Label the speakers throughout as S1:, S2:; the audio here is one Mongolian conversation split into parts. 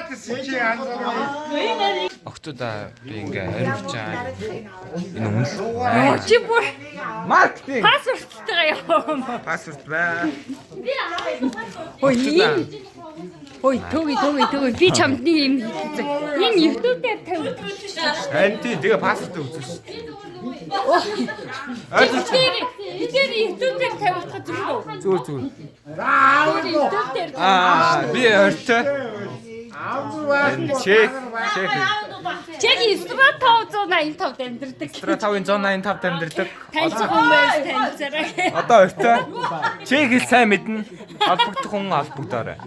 S1: Чи анзаараа.
S2: Октода би ингээ хариулж байгаа. Энэ үнэл.
S3: Йоо, чи бүр
S2: Маркетинг.
S3: пассворттайгаа яваа.
S2: Пассворд бай.
S3: Ой, энэ. Ой, төгөө төгөө төгөө би чамд нэг юм хэлсэн. Энэ YouTube дээр тавьдаг.
S2: Харин тий тэгээ пассворд үзүүлсэн. Ойлгож
S3: Тэр YouTube дээр тавигдах зүгээр үү?
S2: зүгээр зүгээр.
S3: YouTube дээр
S2: Аа би ортой. Энэ чек чек.
S3: Чек Страт 585-д амьдардаг.
S2: Стратавын 185-д амьдардаг.
S3: Таньчих хүмүүс таньцаарай.
S2: Одоо ортой. Чек хэл сайн мэднэ. Холбогдох хүн холбогдоорой.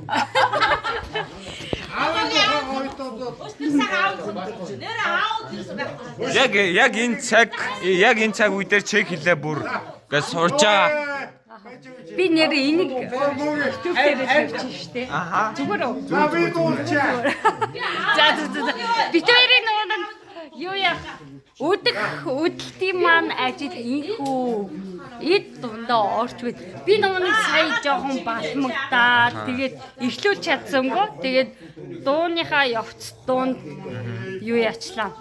S2: Яг энэ цаг яг энэ цаг үе дээр чек хэлээ бүр гэж сурж байгаа.
S3: Би нэр энийг YouTube дээр тавьчих штэ.
S2: Аха.
S3: Зүгээр үү?
S1: За би дуулчаа.
S3: За за за. Бид хоёрын нөгөө нэг юу яах өдөх өдөлтийн маань ажил инхүү эд дундаа орч байд. Би нөгөө нэг сая жоохон балмагдаад тэгээд эхлүүлж чадсангүй. Тэгээд дууныхаа явц дуунд юу яачлаа.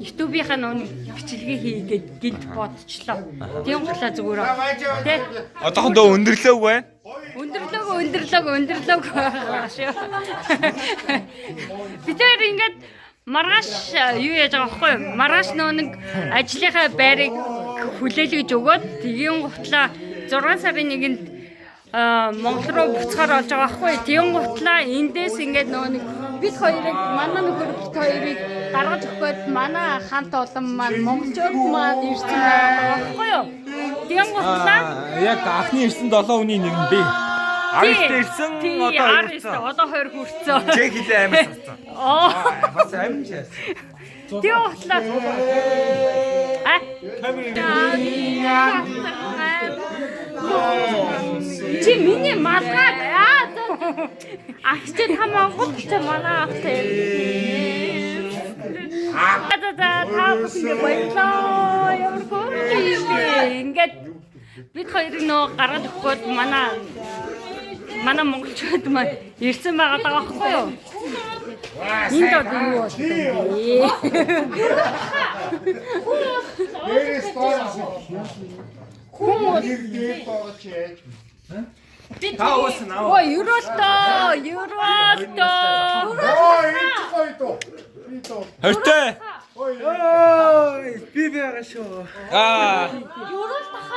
S3: YouTube-ийнхаа нөгөө нэг бичлэгээ хийгээд гинт бодчлоо. Тийм гутлаа зүгээр. Тэ
S2: Одоохондоо өндөрлөөг байна.
S3: өндөрлөг өндөрлөг өндөрлөг байгаа шүү. Бид хоёр ингээд маргааш юу яаж байгаа байхгүй юу? Маргааш нөө нэг ажлынхаа байрыг хүлээлгэж өгөөд тэгин гутлаа 6 сарын 1-нд Монгол руу буцахаар болж байгаа байхгүй юу? Тэгин гутлаа эндээс ингээд нөө нэг бид хоёрыг манай нөхөр бид хоёрыг гаргаж өгөхөд манай хамт олон маань монголчууд маань ирсэн байгаа байхгүй юу? Тэгин гутлаа
S2: Яг анхны ирсэн 7 хүний нэг нь би. 19 ирсэн одоо
S3: 19 одоо 20 хүрсэн.
S2: Чек хэлээ амар сурцсан.
S3: Оо.
S2: Бас амар чаас.
S3: Тэгээ утлаа. А? Чи миний малгай аа. Агч чи та Монгол чи манай ахтай. За за та бүхэндээ баярлалаа. Ямар хөөрхөн юм бэ? Ингээд бид хоёрыг нөө гаргаж өгөхөд манай монголчууд маань ирсэн байгаа даа байхгүй юу? Энд одоо юу болсон бэ?
S1: Дээрээс доор.
S3: Хүн бол
S1: Нэг дээр доорч яаж.
S2: Та уусан аа.
S3: Ой, ерөөлтөө, ерөөлтөө.
S1: Оо энэ ч гоё дуу. Би дуу.
S2: Хортой.
S1: Ой.
S4: Би байгаа шүү.
S2: Аа.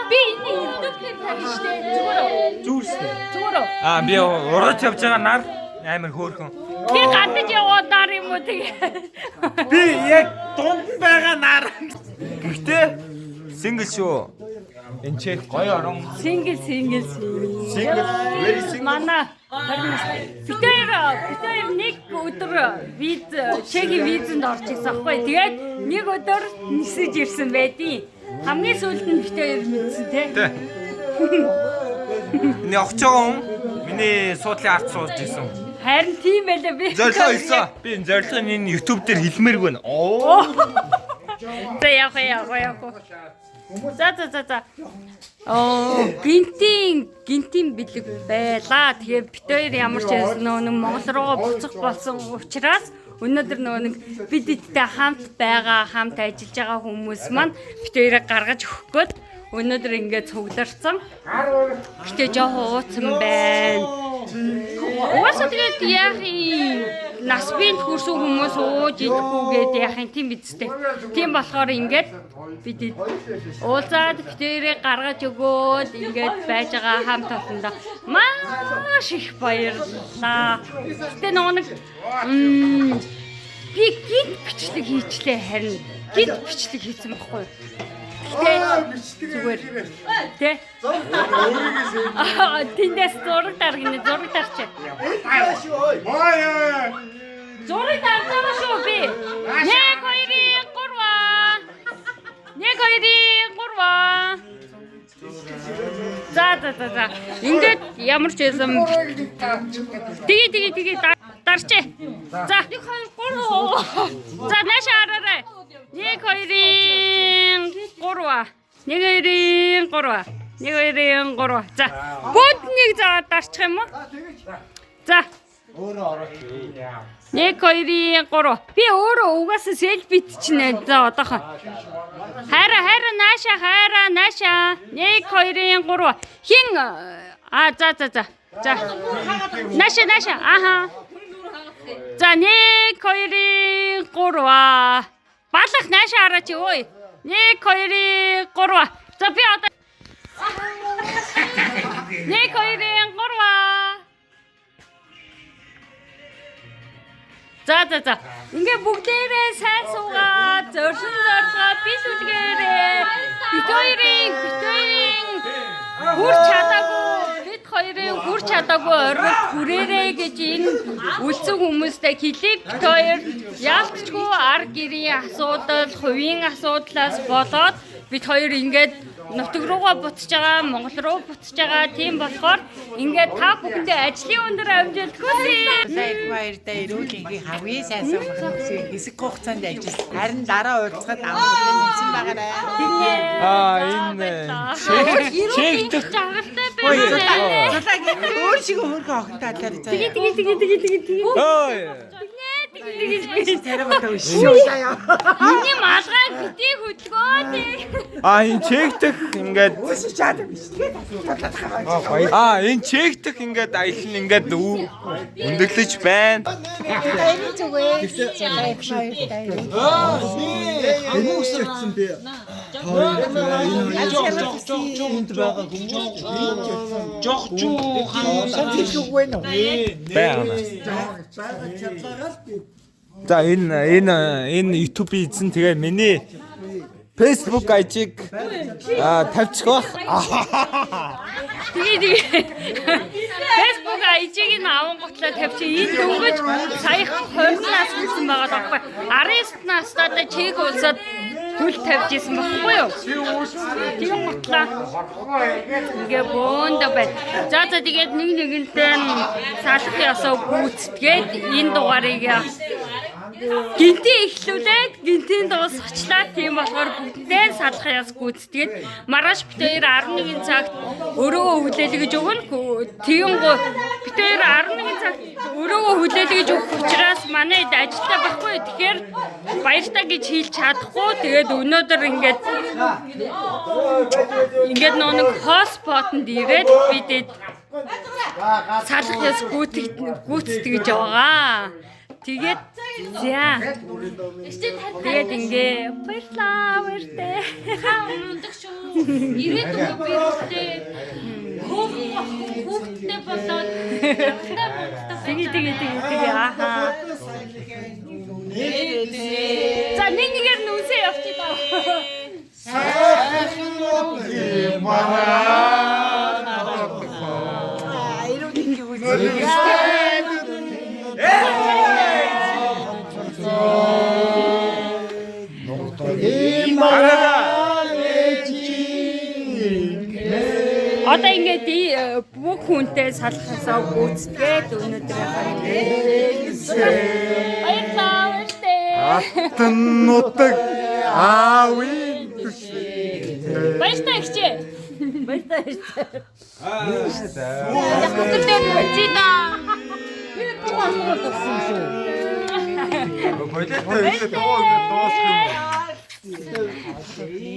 S3: Би энэ YouTube дээр тавина штэ. Зүгээр үү?
S4: Зүгээр шүү.
S3: Зүгээр үү?
S2: Аа би ураж явж байгаа нар амар хөөрхөн.
S3: Би гадаж яваад нар юм уу тэгээ.
S4: Би яг дунд нь байгаа нар.
S2: Гэхдээ single шүү. Энэ чек гоё орон.
S3: Single single single.
S2: Single, very single.
S3: Манай бид хоёр нэг өдөр виз Чехийн визэнд орж ирсэн аахгүй. Тэгээд нэг өдөр нисэж ирсэн байдیں۔ Хамгийн сүүлд нь бид хоёр мэдсэн те.
S2: Тэ. Миний огч байгаа хүн миний суудлын ард сууж исэн.
S3: Харин тийм байлаа би.
S2: Зорилгоо хэлсэн. Би энэ зорилгыг энэ YouTube дээр хэлмээргүй байна. Оо.
S3: За явах явах явах. За за за за. Оо, гинтийн бэлэг байлаа. Тэгээ бит хоёр ямар ч байсан нөгөө нэг Монгол руугаа буцах болсон учраас өнөөдөр нөгөө нэг бид эдтэй хамт байгаа, хамт ажиллаж байгаа хүмүүс маань бит хоёрыг гаргаж өгөх гээд өнөөдөр ингээд цугларсан. Гэтэ жоохон ууцсан байна. Угаасаа тэгээд яах юм? Нас биед хүрсэн хүмүүс ууж идэхгүйгээд яах юм тийм биз дээ. Тийм болохоор ингээд бид уулзаад битээрээ гаргаж өгөөд ингээд байж байгаа хамт олондоо маш их баярлалаа. Гэтэ нөгөө нэг би гинт бичлэг хийчлээ харин гинт бичлэг хийсэн байхгүй юу? Гэтэ зүгээр тэ
S1: Өөрийгөө
S3: тэндээс зураг даргана зураг дарчаа.
S1: Маа.
S3: Зураг дарж шүү би. 1 2 3. 1 2 3. За за за за. Ингээд ямар ч байсан тэгээ тэгээ тэгээ дарчээ. За 1 2 3. За наашаа хараарай. 1 2 3. 1 2 3. 1 2 3. За бүгд нэг за дарчих юм уу? За.
S4: Өөрөө орооч.
S3: 1 2 3. Би өөрөө угаасаа селфи чинь за одоохон. Хайра хайра нааша хайра нааша. 1 2 3. Хин а за за за. За. Нааша нааша. Аха. За 1 2 3. Балах нааша хараач ой. 1 2 3. За би одоо 1 2 3. За за за. Ингээ бүгдээрээ сайн суугаад, зорьсон зорилгоо бис үлгээрээ. Бид хоёрын хүрч чадаагүй, бид хоёрын хүрч чадаагүй орвол хүрээрээ гэж энэ үлдсэн хүмүүстэй хэлье. Бид хоёр яалтчгүй ар гэрийн асуудал, хувийн асуудлаас болоод бид хоёр ингээд нутаг руугаа буцаж байгаа, Монгол руу буцаж байгаа. Тийм болохоор ингээд та бүхэндээ ажлын өндөр амжилт хүсье.
S5: За их баяртай эрүүл энхийн хамгийн сайн суух хэсэг хугацаанд ажилласан. Харин дараа уулзахад амгалан нэмсэн байгаарай.
S2: Аа энэ чех дэх
S3: жаргалтай байгаарай.
S5: Зулаа өөр шиг хөөрхөн охин талаар заяа.
S3: Тэгээ тэгээ тэгээ тэгээ тэгээ тэгээ.
S2: Ой.
S3: Тэгээ.
S5: Царай бодоо шүү заяа.
S3: Миний малгай битгий хөдөлгөө тий.
S2: А энэ чех дэх ингээд
S5: Өсөж чадах биш. Тэгээд талаад байгаа.
S2: А энэ чех дэх ингээд аялал нь ингээд өндөрлөж байна.
S5: Баярын зүгээ. За их баяртай.
S1: Хүмүүс очсон би.
S5: Энд
S1: байгаа хүмүүс
S4: Жох жуу хан.
S5: Үгүй нөө.
S2: Байна. За энэ энэ энэ YouTube-ийн эзэн тэгээ миний Facebook IG-г тавьчих бах.
S3: Тэгээ тэгээ. Facebook IG-г нь авангуутлаа тавьчих. Энэ дөнгөж саяхан 20 нас хүрсэн байгаа даахгүй. 19 настайдаа чех улсад хөл тавьж исэн байхгүй юу? Тийм гутлаа. Тэгээ бөөндө байна. За за тэгээд нэг нэгэнтэй нь салах ёсоо гүйцэтгээд энэ дугаарыг гинтээ эхлүүлээд гинтийн дуусгачлаа. Тийм болохоор бүгдээ салах ёс гүйцэтгээд маргааш бид хоёр 11 цагт өрөөгөө хүлээлгэж гэж өгнө. Тэгэн гоо бид хоёр 11 цагт өрөөгөө хүлээлгэж өгөх учраас манай эд ажилтаа байхгүй. Тэгэхээр баяртай гэж хэлж чадахгүй. Тэгээд өнөөдөр ингээд нөө нэг хоспотонд ирээд бид салах ёс гүйцэтгэж байгаа. Тэгээд за. Тэгээд ингээ баярлаа баяртай.
S6: Та мундаг шүү. Ирээд өгөө бэрэлтэй. Хүүхдтэй болоод жаргалтай мундаг.
S3: Тэгээ тэгээ тэгээ тэгээ ааха. За нэг нэгээр нь үнсээ явчих даа.
S5: Эрүүл энхийн хүсье.
S3: Одоо ингээд бүх хүнтэй салахасаа гүйцэтгээд өнөөдөр баярлалаа баяртай.
S1: Алтан нутаг аавын төшөө.
S3: Баяртай ихчээ. Баяртай ихчээ. Яг өдөр даа. Би бүх болгоод өгсөн шүү.
S1: Болтой ингээд дуу ингээд дуусах юм уу?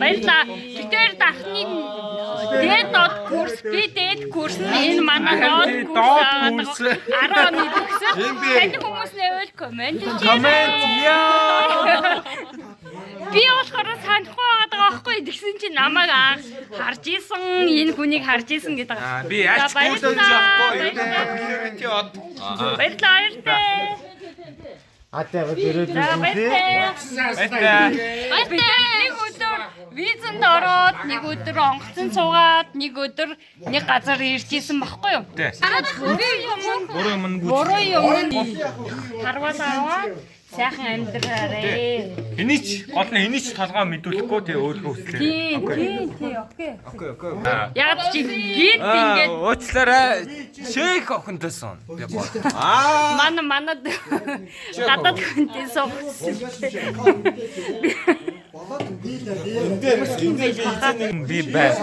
S3: Баярлалаа. Бид хоёр дахны дээд доод курс, би дээд курс нь энэ манай доод курс 10 оны төгсөл. Таны хүмүүс нэвэл коммент хийээрэй.
S2: Коммент яа.
S3: Би болохоор санахгүй байгаа байхгүй. Тэгсэн чинь намайг анх харж исэн, энэ хүнийг харж исэн гэдэг.
S2: Аа би ялч гүйлж явахгүй. Popularity од.
S3: Баярлалаа баяртай.
S1: Атаа өрөөд
S3: За баяртай.
S2: Баяртай.
S3: Баяртай. Нэг өдөр визэнд ороод, нэг өдөр онгоцон суугаад, нэг өдөр нэг газар ирж исэн баггүй юу?
S2: Тий.
S3: Буруу
S2: Буруу юм гүйц.
S3: юм тарвал аваад сайхан амьдраарэ.
S2: Хэний ч гол нь хэний ч толгой мэдүүлэхгүй тий өөрийнхөө хүслээр.
S3: Тийм, тийм, тийм, окей.
S2: Окей, окей.
S3: Яг чи гинт ингээд
S2: Уучлаарай. Шейх охинтой сон. Би бод. Аа.
S3: манай манад гадаад хүнтэй суугсан.
S2: Би бай.